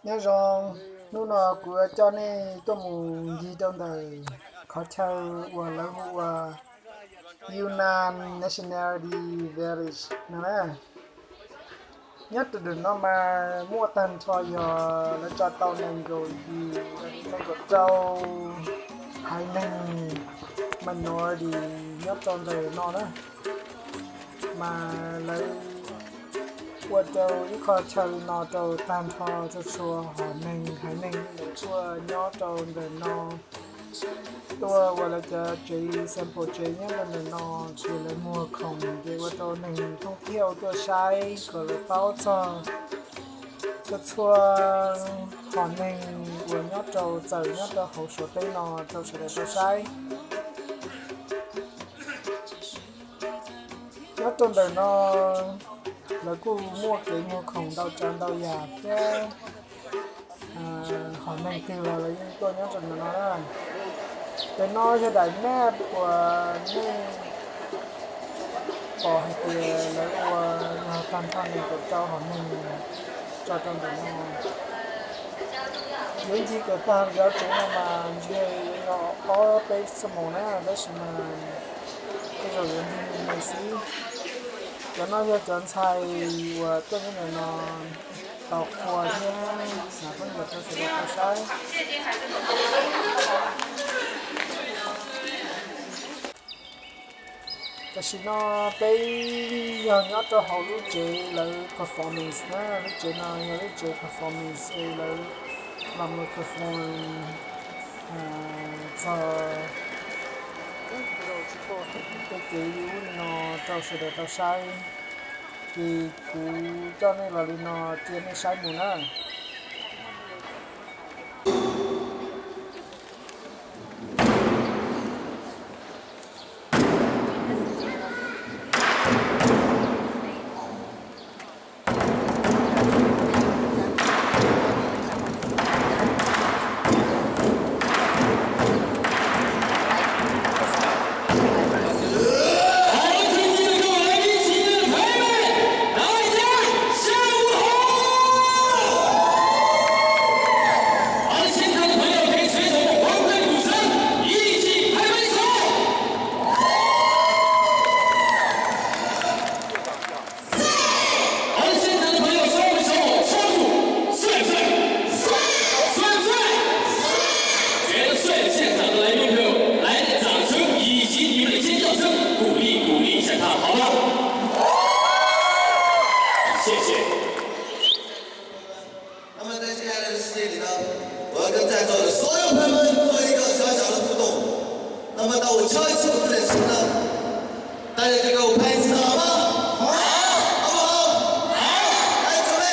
Nyob zoo, hnub no kuv yuav coj nej tuaj mus ncig rau ntawm qhov chaw uas lawv hu ua Yunnan Nationality Village no na. Nyob rau ntawm no mas muaj tag nrho yog lawv tso tau nees nkaum yim, nees nkaum rau haiv neeg minority nyob rau ntawm no na. Mas lawv ua rau ib qho chaw li no rau tag nrho txhua txhua hom neeg haiv neeg lawv tuaj nyob rau ntawm no, tuaj ua lawv cov tsev sample tsev nyob rau ntawm no, ces lawv muag khoom ces ua rau neeg thoob thiaj tuaj saib kom lawv paub txog txhua txhua hom neeg uas nyob rau txawm nyob rau hauv Suav teb no rau sawv daws tau saib. Nyob rau ntawm no lawv kuj muaj kev muag khoom ntau tsav ntau yam thiab. Hom neeg twg los lawv yeej tuaj nyob rau ntawm no na. Ces no yog daim map uas nej pom hais tias lawv ua yog tag nrho nees nkaum rau hom neeg tso rau ntawm no. Yuav ncig kom tag cov tsev no mas ntshe yuav yog ob peb xuab moos na, tab sis mas tej zaum yuav ncig me me xwb. Cov no yog cov ntxhais uas tuaj nyob ntawm no tos qhua thiab, mas pheej yog rau sawv daws tau saib. Tam sim no peb yog nyob rau hauv lub tsev lawv performance na, lub tsev no yog lub tsev performance es lawv los mus perform txog tej kev li ub li no rau sawv daws tau saib. Ces kuv coj nej los li no cia nej saib mus na.好的，现场的朋友，双手双舞，帅不帅？帅不帅？觉得帅的现场的来宾朋友，来点掌声以及你们的尖叫声，鼓励鼓励一下他，好吗？谢谢。那么在接下来的时间里呢，我要跟在座的所有朋友们做一个小小的互动。那么当我敲一次我的指令的时候呢，大家就给我拍一次，好吗？好，好不好？好，来，准备，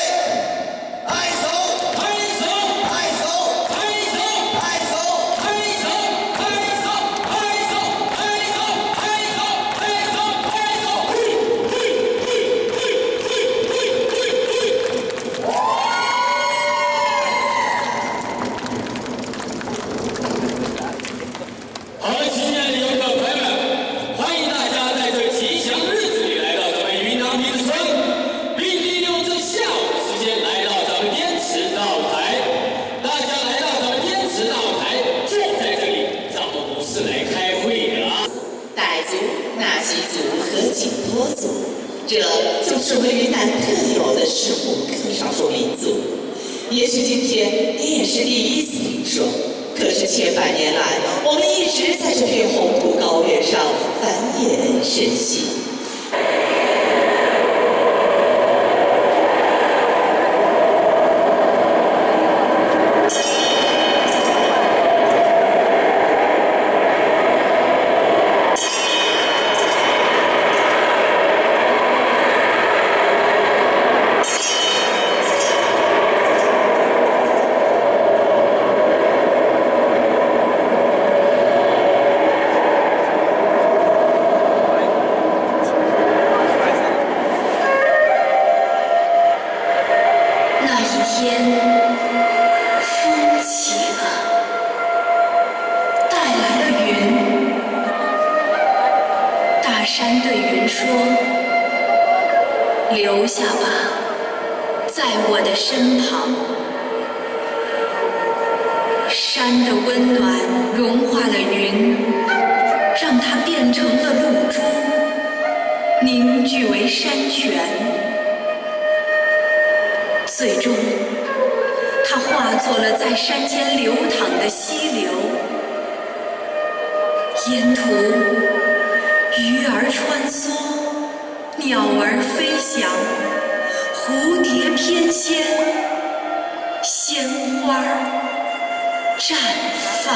拍手，拍手，拍手，拍手，拍手，拍手，拍手，拍手，拍手，拍手，拍手，拍手，拍手。好了，亲爱的游客朋友们，欢迎大家在这个吉祥日子里来到咱们云南米子村，并利用这下午的时间来到咱们滇池大舞台。大家来到咱们滇池大舞台，坐在这里，咱们不是来开会的啊。傣族、纳西族和景颇族，这就是我们云南特有的食物，更少数民族。也许今天你也是第一次听说，可是千百年来，我们一直在这片红土高原上繁衍生息。那一天，风起了，带来了云。大山对云说：“留下吧，在我的身旁。”山的温暖融化了云，让它变成了露珠，凝聚为山泉。最终，它化作了在山间流淌的溪流，沿途鱼儿穿梭， 鸟儿飞翔，蝴蝶翩跹，鲜花绽放。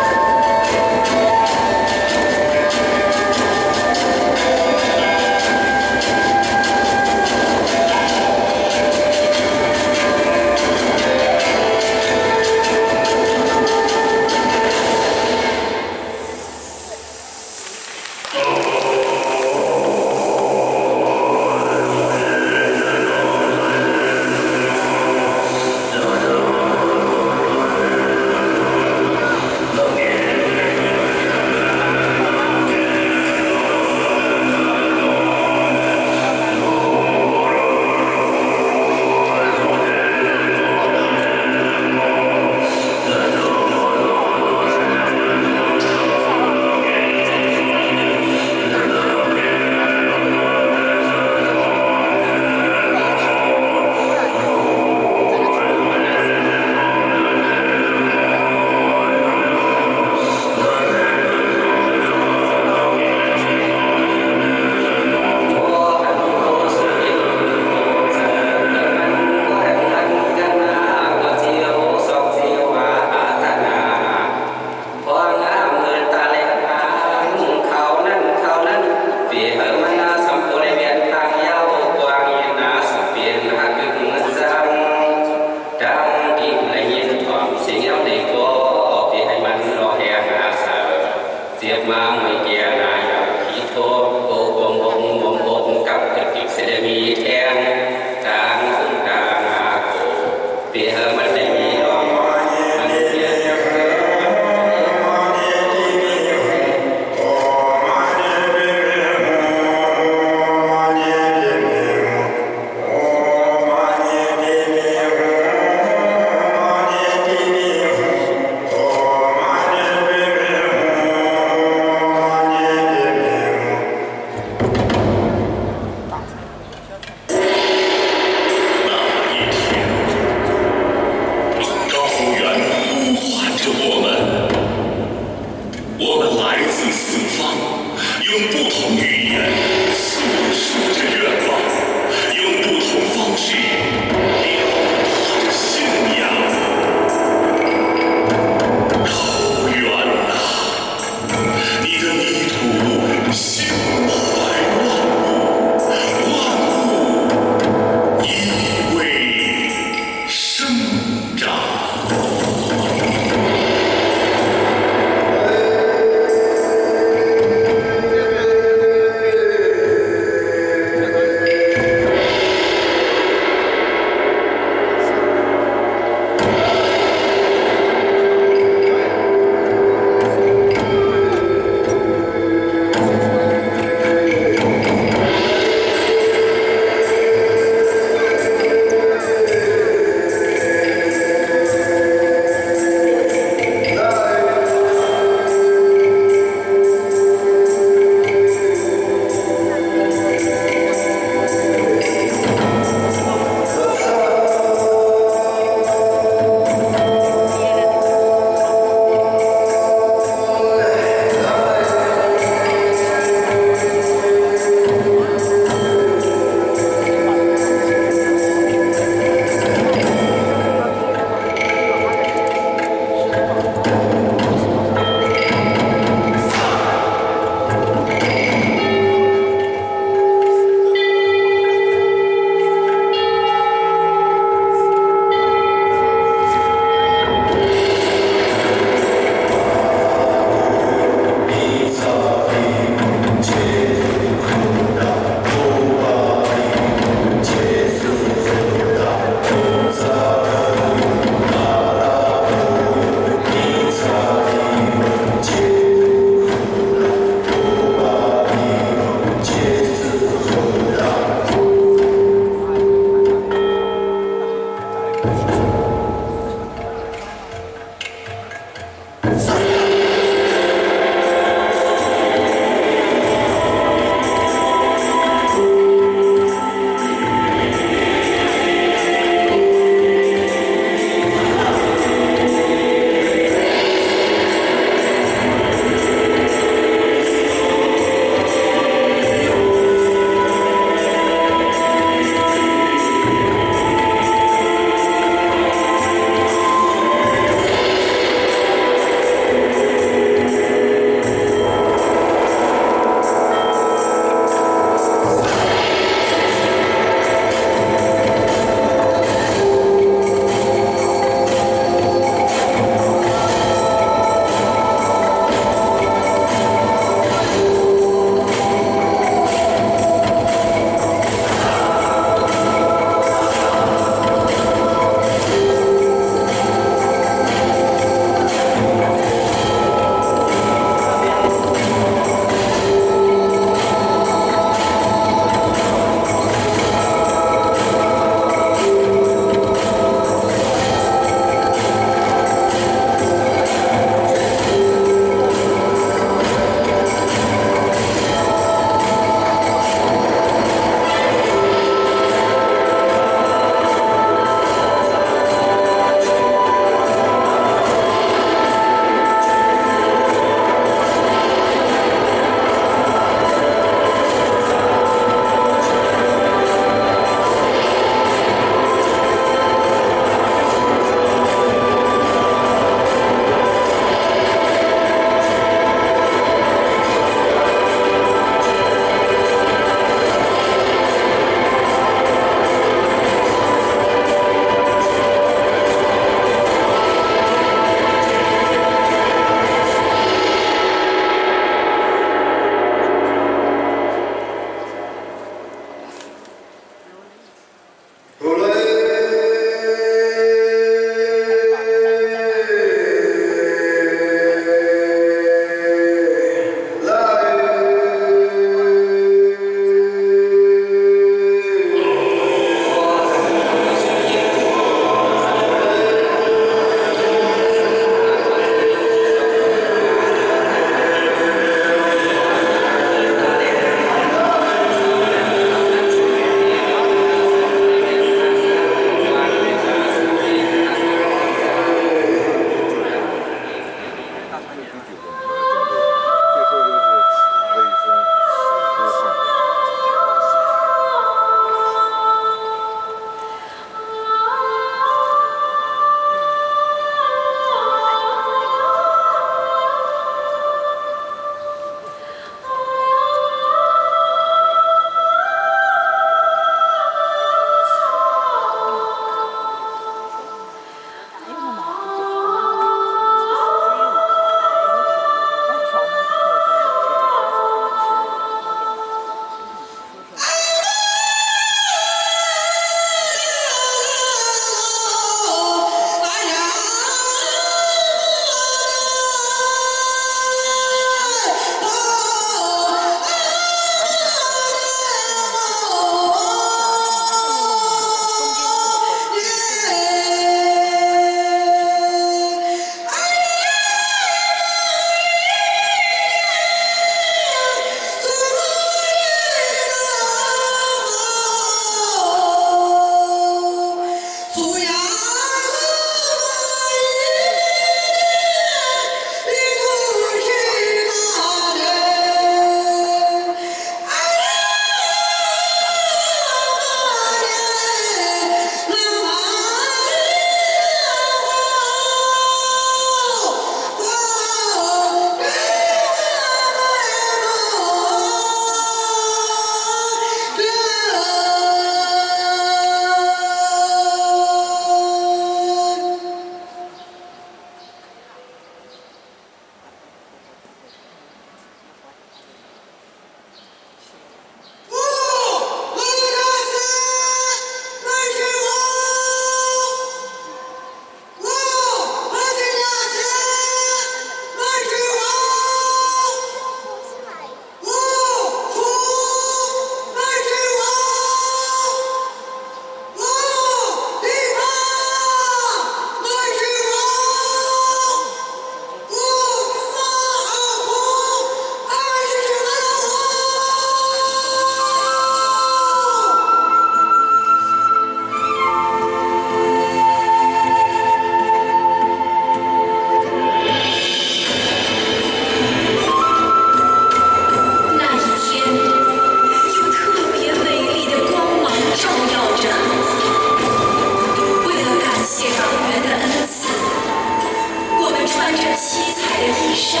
一山，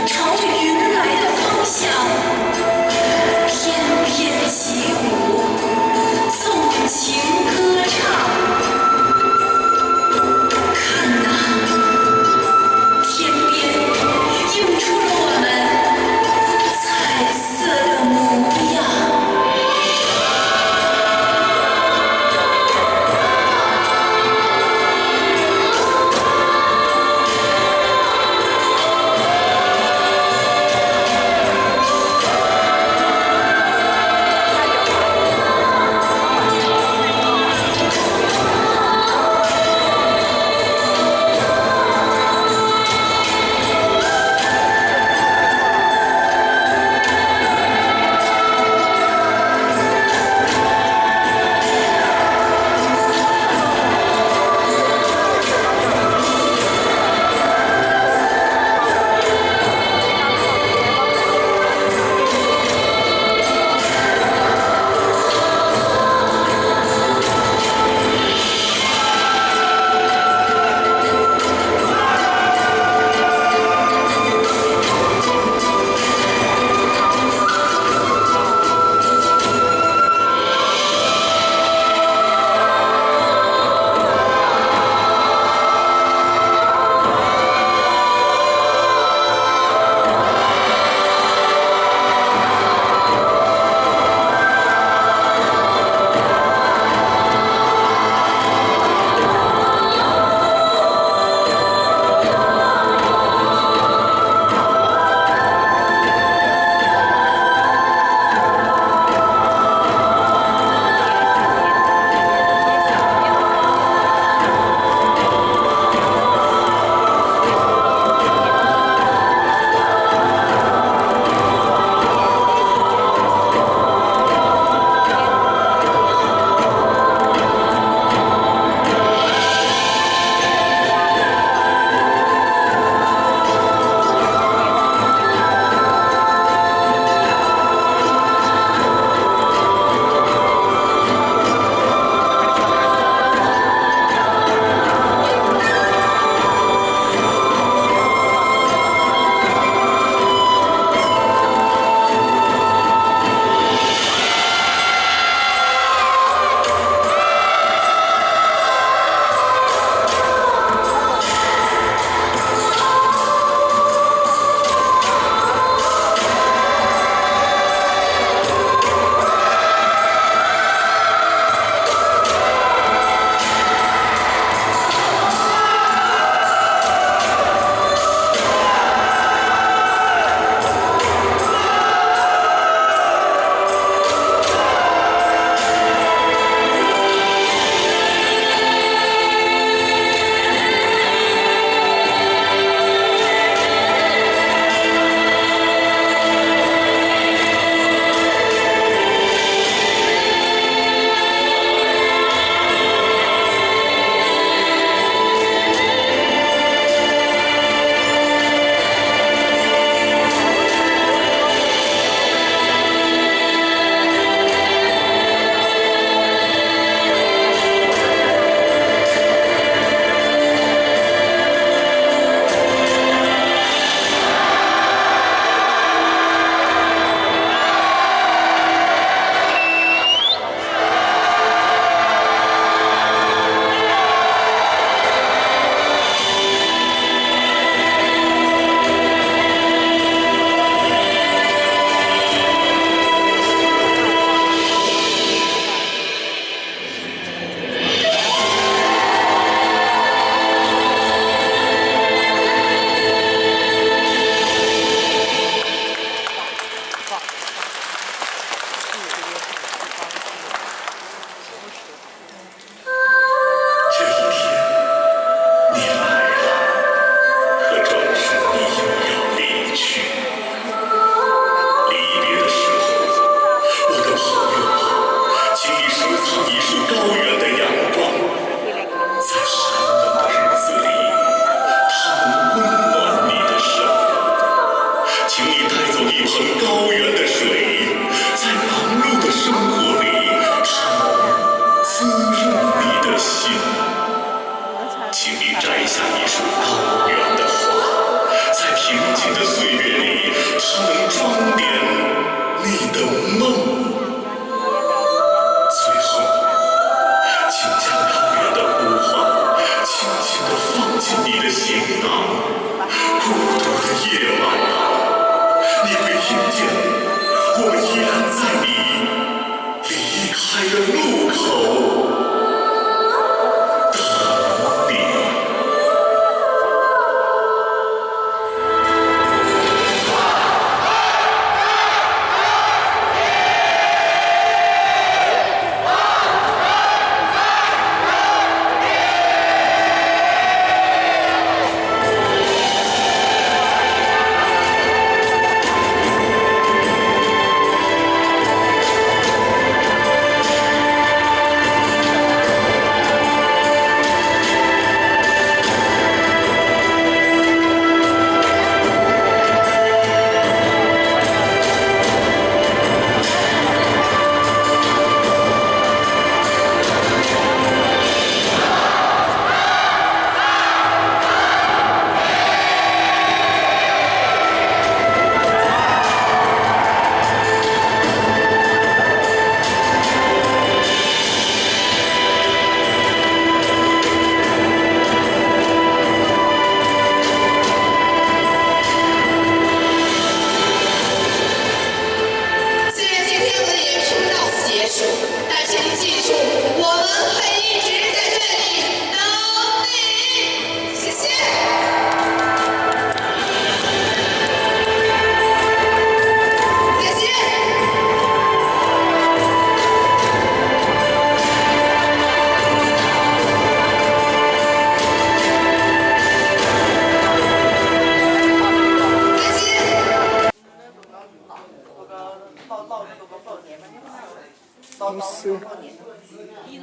朝着云来的方向，翩翩起舞，纵情歌唱。看呐，天边映出了我们彩色的模样。这一天，你来了，可转身你又要离去。离别的时候，我的朋友啊，请你收藏一束高原的阳光，在寒冷的日子里，它能温暖你的生活。请你带走一盆高原的水，在忙碌的生活里，它能滋润你的心。请你摘下一束高原的花，平静的岁月里，它能装点你的梦。最后，请将他们的呼唤轻轻地放进你的行囊。孤独的夜晚啊，你会听见我们依然在你离开的路口等你。 虽然今天我们的演出到此结束，但请你记住，我们会一直在这里等你。谢谢。再见。Ib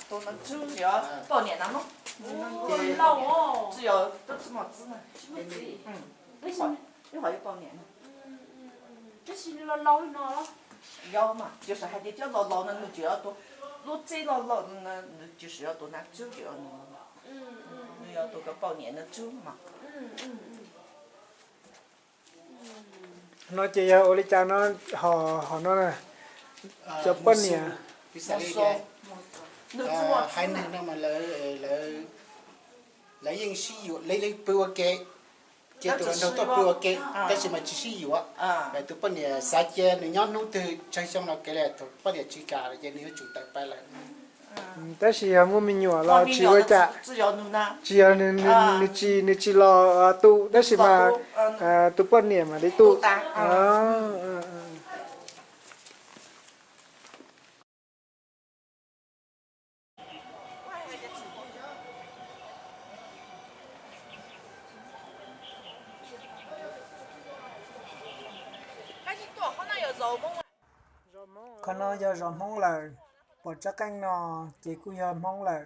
qhov yuav poj niam no. Yog mas, tiam sis hais tias cov laus laus no nws tsis yog tus, lub txib laus laus no nws tsis yog tus nab tswb, nws yog tus kws poj niam nab tswb mas. No ces yog ua li cas no, ho, ho no na, cov poj niam, haiv neeg no mas lawv yeej sib yuav, lawv pw ua ke, ces tus hluas nraug tuaj pw ua ke, tab sis mas tsis sib yuav. Tus poj niam xav cia nws nyob hnub twg tsawg xyoo los kev li, tus poj niam tsis kam ces nws yuav tsum tawm pais lawm. Tab sis yog muaj me nyuam los tsis ua cas, tsis yog nws, nws tsis los tu, tab sis mas tus poj niam mam li tu. Qhov no yog zos Hmoob lawm, pom rab qeej no ces kuj yog Hmoob lawm.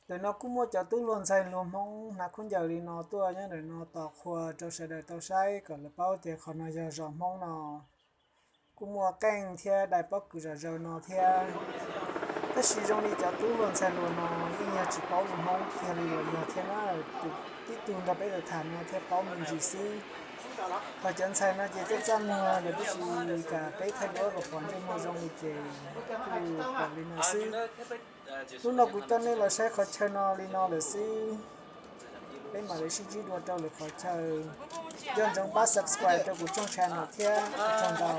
Ntawm no kuj muaj cov tub hluas ntxhais hluas Hmoob hnav khaub ncaws li no tuaj nyob ntawm no tos qhua rau sawv daws tau saib kom lawv paub tias qhov no yog zos Hmoob no. Kuj muaj qeej thiab dai pob kws zom zaws no thiab. Tab sis zoo li cov tub hluas ntxhais hluas no yeej yog tsis paub lus Hmoob kiag li los yog thiab na, tib tug nrog peb tham no thiaj paub me ntsis xwb. Ho cov ntxhais no ces txaj txaj muag lawm, tab sis kam peb thaij duab kom pom ntsej muag zoo li ces kuj pom li no xwb. Hnub no kuv coj nej los saib qhov chaw no li no lawm xwb. Peb mam li sib ntsib dua rau lwm qhov chaw. Nco ntsoov pab subscribe rau kuv tshooj channel thiab, ua tsaug ntau.